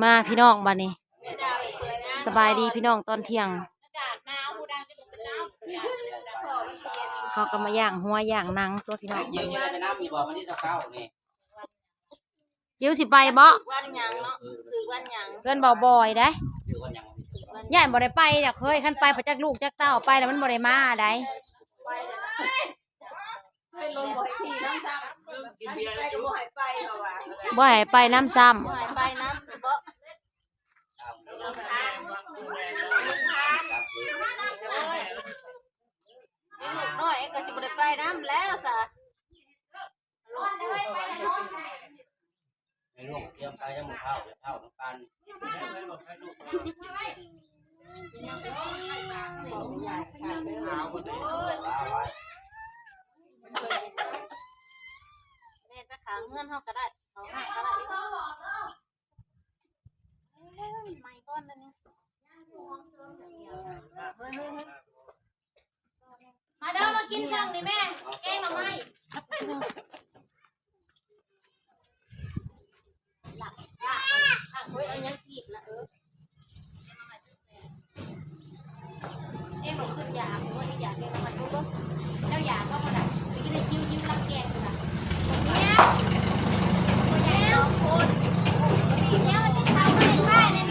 ມາພີ່ນ້ອງ ບັດນີ້ ສະບາຍດີພີ່ນ້ອງຕອນທ່ຽງ. ເຮົາກໍມາຢ່າງຫົວຢ່າງໜັງຕົວະພີ່ນ້ອງ ບັດນີ້. ຈິ້ວຊິໄປບໍ່? ວັນຫຍັງເນາະ? ຖືກວັນຫຍັງ? ເພື່ອນບໍ່ບອຍໄດ໋. ຢ້ານບໍ່ໄດ້ໄປດອກເຮີ້ຍ ຄັນໄປບໍ່ຈັກລູກຈັກເຕົ້າ ໄປແລ້ວມັນບໍ່ໄດ້ມາໄດ໋. ບໍ່ໃຫ້ໄປນຳຊ້ຳ. ບໍ່ໃຫ້ໄປນຳ ເບາະ ເດັກນ້ອຍກໍຊິບໍ່ໄດ້ໄປນຳແລ້ວຊະ. ໃຫ້ລູກຕຽມໄປ ຍັງບໍ່ເຂົ້າ ເຂົ້ານຳກັນ. ແມ່ນ ໄປຂ້າງເຮືອນເຮົາກໍໄດ້ ເຂົ້າຫ້າງກໍໄດ້. ເອີຍ ມັນໃໝ່ກ່ອນເດີນີ້. ມາເດີ ມາກິນຊ່ອງນີ້ແມ່ ແກງໜໍ່ໄມ້. ເອົາຫຍັງອີກນະ ເອີ ເອງບໍ່ຂຶ້ນຢາກ ບໍ່ໄດ້ຢາກເອງມາດູເບິ່ງ ເຈົ້າຢາກບໍ່? ບໍ່ໄດ້ ໄປກິນໄອ້ຈິ້ວ ຈິ້ວລັກແກງພຸ້ນນະ. ເມຍ ເມຍ ສອງຄົນ ເມຍ ມາກິນເຂົ້າມາໃຫ້ປ້າແດ່ ເ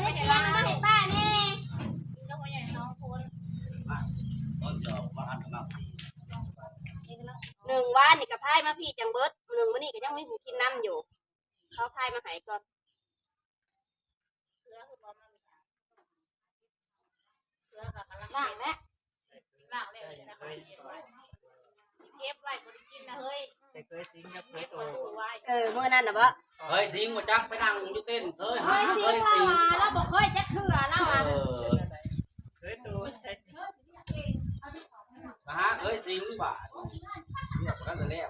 ມຍ. ກິນເຂົ້າໃນຕຽງມາໃຫ້ປ້າແດ່. ໜຶ່ງວານນີ້ກໍພາຍມາພີ້ຈັ່ງເບິດ ໜຶ່ງມື້ນີ້ກໍຍັງມີຜູ້ກິນນຳຢູ່ ເຂົາພາຍມາໃຫ້ກ່ອນ. ລ້າງແລ້ວ ລ້າງແລ້ວ ເກັບໄວ້ບໍ່ໄດ້ກິນນະເຮີ້ຍ. ເອີ ມື້ນັ້ນນະບໍ? ເຄີຍສິງ ບໍ່ຈັກໄປນັ່ງຢູ່ເຕັນເຄີຍ ເຄີຍສິງ ລາວບໍ່ເຄີຍຈັກເທື່ອລາວ ເອີ ເຄີຍໂຕ ມາຫາເຄີຍສິງບາດ ລຽກບໍ່ທັນແລ້ວ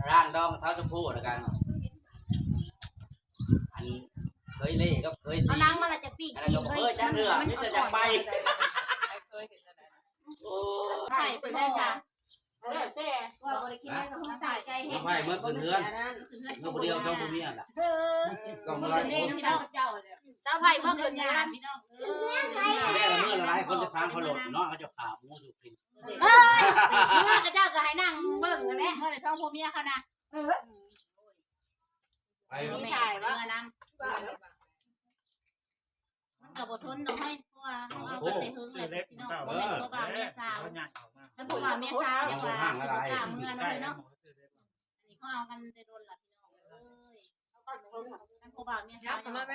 ລ້າງດອງເທົາຊະພູດແລ້ວກັນ. ອັນເຄີຍເລ່ກັບເຄີຍສິງ ເອົານາງມາລະຈະປີ້ງ ອັນນັ້ນກໍບໍ່ເຄີຍຈັກເທື່ອ ມີແຕ່ຢາກໄປ. ໂອ້ ໄປໄດ້ຈ້ະ ແລ້ວແຕ່ ວ່າບໍ່ໄດ້ກິນໄດ້ກໍຄົງຕັ້ງໃຈເຮັດ ໄປເມືອຂຶ້ນເຮືອນ ເມືອຜູ້ດຽວເຈົ້າບໍ່ມີອັນລະ ເອີ ຕ້ອງມາໄລ່ຄົນ ເຈົ້າ ເຈົ້າ ເຈົ້າໄປເມືອຂຶ້ນເຮືອນ ພີ່ນ້ອງເອີຍ. ແລ້ວເມືອຫຼາຍຄົນຈະຖາມເຂົາໂລດເນາະ ເຂົາຈະຂ້າໝູຢູ່ກິນ. ເອີຍ ເມືອເຂົາເຈົ້າກໍໃຫ້ນັ່ງເບິ່ງຫັ້ນແຫຼະ ເມືອໄດ້ສອງຜົວເມຍເຂົານະ ເອີ. ໄປ ມີຖ່າຍບໍ່? ມັນກໍບໍ່ທົນດອກເຮີ້ຍ ເພາະວ່າເຮົາເອົາກັນແຕ່ເຫິງແລ້ວພີ່ນ້ອງ ບໍ່ແມ່ນຜົວບ່າວເມຍສາວ ຖ້າຜົວບ່າວເມຍສາວ ເຮົາບໍ່ກ້າເມືອນຳເລີຍເນາະ. ອັນນີ້ເຮົາເອົາກັນແຕ່ດົນລະພີ່ນ້ອງເອີຍ ຖ້າຜົວບ່າວເມຍສາວ ຢ່າໄ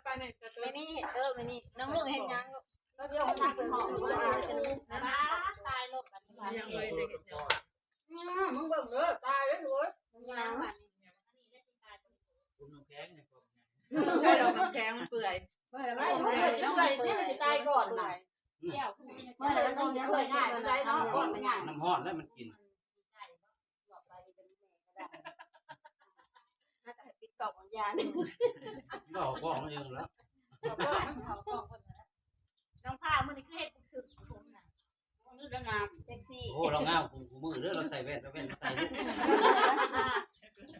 ປເລີຍ ແມ່ນີ້ເຮັດເດີ ແມ່ນີ້ ນ້ອງລູກເຮັດຫຍັງລູກ? ຕາຍໂລດ ອືມ ມຶງເບິ່ງເດີ ຕາຍເດີ ໂອ້ຍ ຍາວ ຄຸມນ້ຳແຂງໃຫ້ ໃຫ້ດອກນ້ຳແຂງມັນເປື່ອຍ ໄວ້ໄວ້ ເປື່ອຍ ມັນຊິຕາຍກ່ອນນະ ອືມ ເມື່ອໃດມັນເປື່ອຍງ່າຍ ເມື່ອໃດເນາະ ນ້ຳຮ້ອນແລ້ວມັນກິນ ໜ້າຈະໃຫ້ປິດກ້ອງບາງຢ່າງ ເວົ້າກ້ອງເອງແລ້ວ ນ້ອງພາມື້ນີ້ຄືເຮັດປຶກສຶກ ເຊັກຊີ້ ໂອ້ ລາວງາມຄູ່ມື້ເດີ ລາວໃສ່ແວ່ນ ເອົາແວ່ນມາໃສ່ລູກ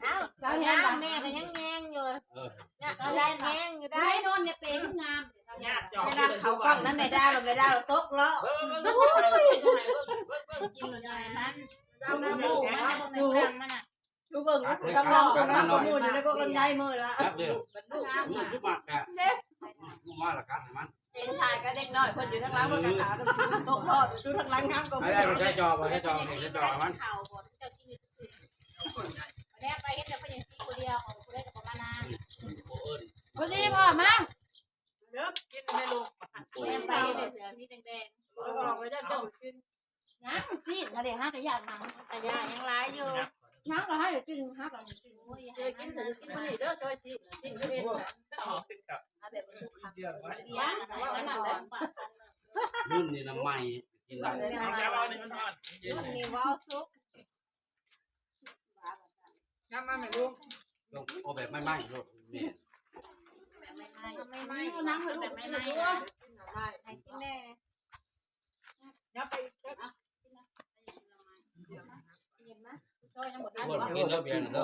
ອ້າວ ສາວແຮງ ແມ່ກໍຍັງແຍງຢູ່ ເອີ ສາວແຮງແຍງຢູ່ໄດ໋ ນອນນີ້ເປັນງາມ ເວລາເຂົ້າກ້ອງນະ ແມ່ດາວ ແມ່ດາວຕົກເລາະ ເບິ່ງ ເບິ່ງ ເບິ່ງ ກິນຢູ່ໃນນັ້ນ ດາວໜ້າໝູ ມັນບໍ່ແມ່ນດຳມັນນະ ດູເບິ່ງ ກຳລັງຕົວນ້ອຍ ໝູຢູ່ໃນພວກລຳໄຍມື້ລະ ແປັບດຽວ ງາມ ຄືມັກແທ້ ມາລະກັດໃຫ້ມັນ ເອງຖ່າຍກັບເດັກນ້ອຍ ເພິ່ນຢູ່ທາງຫຼັງ ເພິ່ນກໍຂາຕົກເລາະຢູ່ທາງຫຼັງ ງາມກວ່າໝູ ໄດ້ ໄດ້ຈອບ ໄດ້ຈອບ ໄດ້ຈອບໃຫ້ມັນ ແລ້ວໄປເຮັດແຕ່ເພິ່ນຍັງຊິຜູ້ດຽວ ຂອງຜູ້ໃດກໍບໍ່ມານາ ບໍ່ເອີ້ນ ພໍດີພໍ ມາ ເດີ ກິນແມ່ລູກ ແມ່ນໄປເດ້ ເສືອສີແດງໆ ອອກໄປໄດ້ເຈົ້າກິນ ຍັງຊີ້ນກະເດ ຫາກະຢາກໜັງ ກະຢາກຍັງຫຼາຍຢູ່ ໜັງກະໃຫ້ກິນ ຫາກະໃຫ້ກິນ ເອີ ກິນ ກິນມື້ນີ້ເດີ ຊ່ອຍຊີ້ນ ຊີ້ນເຮັດ ເອົາແບບ ຫຸ່ນນີ້ນະໃໝ່ ກິນໄດ້ ຫຸ່ນນີ້ເວົ້າສຸກ ນຳມາແມ່ລູກ ເອົາແບບໃໝ່ໆໂລດແມ່ ແບບໃໝ່ໆ ໃໝ່ໆ ນຳແບບໃໝ່ໆ ໃຫ້ກິນແດ່ ຍັບໄປອີກ ກິນແລ້ວເບຍນະເດີ.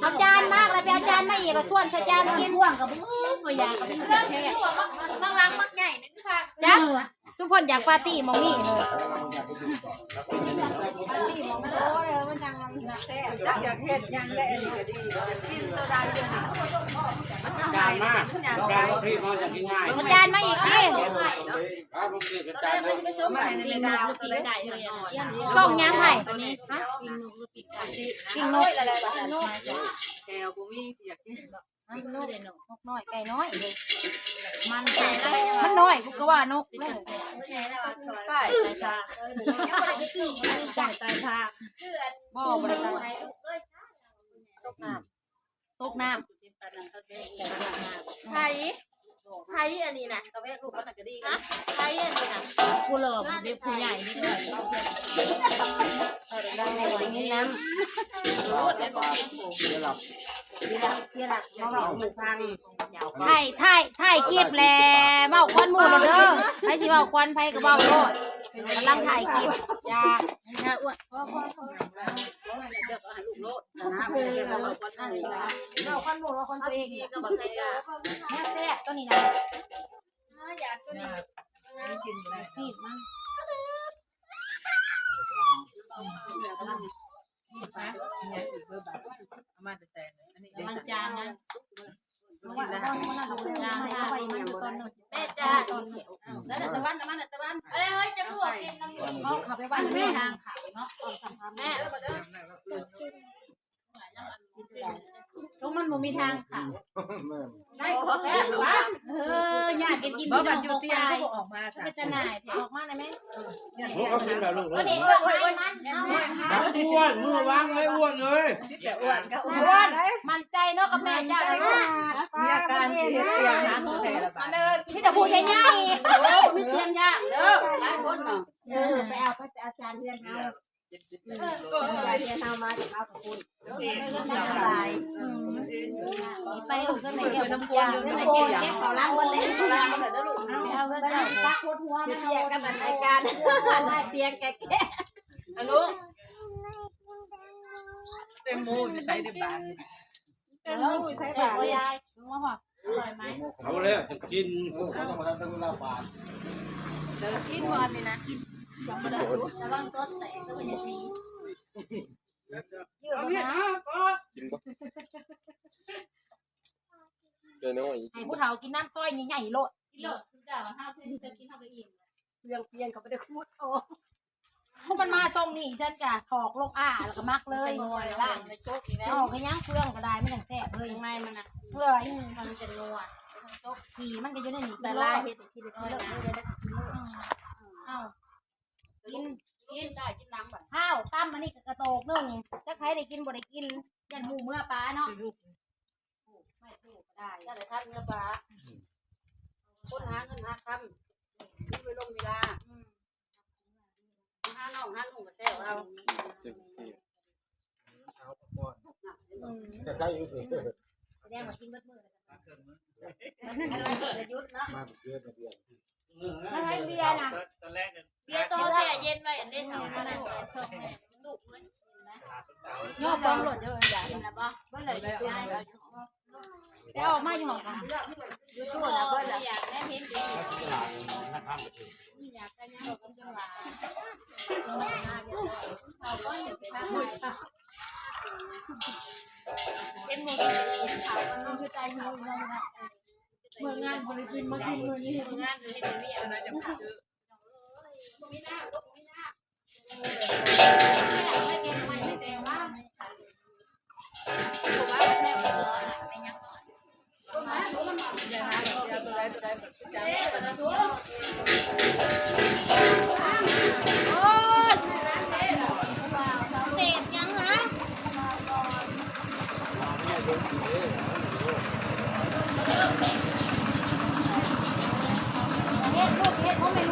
ເອົາຈານມາ ແລ້ວໄປເອົາຈານມາອີກ ແລ້ວຊວນໃສ່ຈານກິນ. ບ່ວງກໍບໍ່ ບໍ່ຢາກ ກໍໄປຢູ່ແທ້ ບັກຫຼັງບັກໃຫຍ່ນີ້ຄືຄັກ ຈັກ ຊຸມເພິ່ນຢາກປາຕີ້ໝ່ອງນີ້ເລີຍ. ຈັກຢາກເຮັດຫຍັງແຫຼະ ອັນນີ້ກໍດີ ຢາກກິນຕົວໃດດຽວນີ້. ຈານມາ ຈານມາ ພີ່ນ້ອງຢາກກິນຫຍັງ ເອົາຈານມາອີກຕິ. ມາໃຫ້ແມ່ດາວຕົວໃດ ຊ່ອງຫຍັງໃຫ້ຕົວນີ້ ຮະ? ປີ້ງນົກ ປີ້ງນົກ ແກ້ວບໍ່ມີ ຢາກກິນ ປີ້ງນົກ ນົກນ້ອຍ ໄກ່ນ້ອຍເດ້. ມັນ ມັນນ້ອຍ ກູກໍວ່ານົກເດ້. ໄກ່ຕາຍພາກ ບໍ່ ບໍ່ໄດ້ຕາຍ ຕົກນ້ຳ ຕົກນ້ຳ ໄຜ ໃຜອັນນີ້ນະ ຮະ ໃຜອັນນີ້ນະ ຜູ້ຫຼໍ່ເດັກຜູ້ໃຫຍ່ນີ້ກໍໄດ້ຍິນນຳ ເສຍຫຼັກ ເສຍຫຼັກ ເສຍຫຼັກ ມາເວົ້າໃຫ້ຟັງ. ຖ່າຍ ຖ່າຍ ຖ່າຍຄລິບແຫຼະ ເວົ້າຄວັນໝູ່ໂລດເດີ ໃຜຊິເວົ້າຄວັນໃຜກໍເວົ້າໂລດ ກຳລັງຖ່າຍຄລິບ. ຢ່າ ຢ່າອ້ວນ ພໍ ພໍ ພໍ ເວົ້າຄວັນໝູ່ ເວົ້າຄວັນຕົວເອງ ແນວແຊບຕົວນີ້ນະ. ຢາກຕົວນີ້ ແມ່ຈານ ແລ້ວແຕ່ຕາວັນ ຕາວັນ ຕາວັນ. เอ้ย จะคือว่ากินน้ำมัน เอาเข้าไปไว้ในทางเขาเนาะ เอาสำคัญแม่ ตรงมันบ่มีทางเข้า แม่น ได้แซ่บวะ เออ ญาติกันกิน บ่ บัดอยู่เตียงก็บ่ออกมา เป็นตาหน่าย ออกมาได้ไหม โอ้ย โอ้ย โอ้ย โอ้ย มัน มันอ้วน มือวางไว้อ้วนเลย แต่อ้วนก็อ้วน มั่นใจเนาะกับแม่เจ้าเนาะ มีอาการเสียเตียงนะ มีแต่ผู้ใหญ่ๆ โอ้ มีเตียงยากเด้อ หลายคนเนาะ เออ ไปเอา ไปเอาจานเฮือนเฮา เออ เอาจานเฮือนเฮามา เอากับคุณ ไปลูก ไปเก็บน้ำพวน เก็บเขาล้างหมดเลย เขาล้างหมดเลยนะลูก เอา เอา เอา เอา เสียกันรายการ เตียงแก่ๆ อะลูก แตงโมอยู่ไสเด้บาด แตงโมอยู่ไสบาด ยาย อร่อยไหม เอาแล้วจะกิน โอ้ เขาต้องมาทำเวลาบาด เดี๋ยวกินบ่อันนี้นะ ระวังต้นแตก ต้นใหญ่สี เอาเนี่ยนะ กินบ่ เดี๋ยวน้อย ให้ผู้เฒ่ากินน้ำซอยใหญ่ๆโลด กินโลด เจ้าเฮาคือจะกินเฮาก็อิ่ม เรื่องเพียงเขาบ่ได้ขูดออก มันมาทรงนี้ ฉันก็ถอกลงอ้า แล้วก็มักเลย มันจะนัว ล้างในโจ๊กอีกแล้ว ถอกให้ยังเฟืองก็ได้ มันจั่งแซ่บเลย ข้างในมันน่ะ เฟือง มันจะนัว ขี้มันก็อยู่ในนี้ แต่ลายเฮ็ดให้กินเลย เอ้า กิน กินได้ กินน้ำบัด ข้าวตำอันนี้ก็กระโตกหนึ่ง จักไผได้กินบ่ได้กิน ย่านหมู่เมือปลาเนาะ ไม่ถูกก็ได้ ถ้าได้ทันเมือปลา คนหาเงินหาคำ มีเวลา เวลา อืม หาน้องหาลุงก็แซวเอา อืม จะใกล้อยู่ แสดงว่ากินเบิดมื้อเลย หยุดเนาะ มาเดือนเดียว มาให้เบียร์น่ะ ตอนแรกเนี่ย เบียร์โตแช่เย็นไว้อันนี้สำคัญ มันดุเว้ย ยอดบ้องโลดเด้อ อย่า กินแล้วบ่ เบิ่งเลย ไปออกมาอยู่ห้องกัน อยู่ตู้น่ะเบิ่งแล้ว อยากได้เห็นดี อยากได้ยังบ่จังหวะ เอาก้อนเดียวไปทำ เป็นหมู่ที่เป็นเขา มันคือใจหิวเนาะ เมืองงานบ่ได้กิน มากินมื้อนี้ เมืองงานเฮ็ดเวียก เศษยังนะ เฮ็ดลูกเฮ็ด บ่แม่น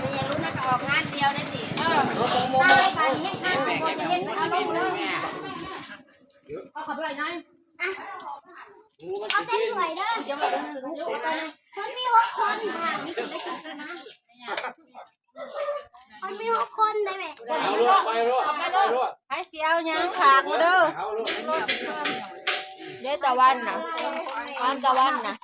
แม่น ลูกน่าจะออกงานเดียวได้สิ เออ ตาย บาดนี้แฮงคัก บ่จะเห็นเอาลงเลย เอาเข้าไปไว้หน่อย เอาเต็มถ้วยเด้อ เดี๋ยวมัน คนมีหกคน ค่ะ มีคนได้กินนะ มันมีหกคนได้ไหม เอาลูก ไปลูก ไปลูก ไผสิเอาหยังฝากมาเด้อ เอาลูก ยายตะวันน่ะ ออนตะวันน่ะ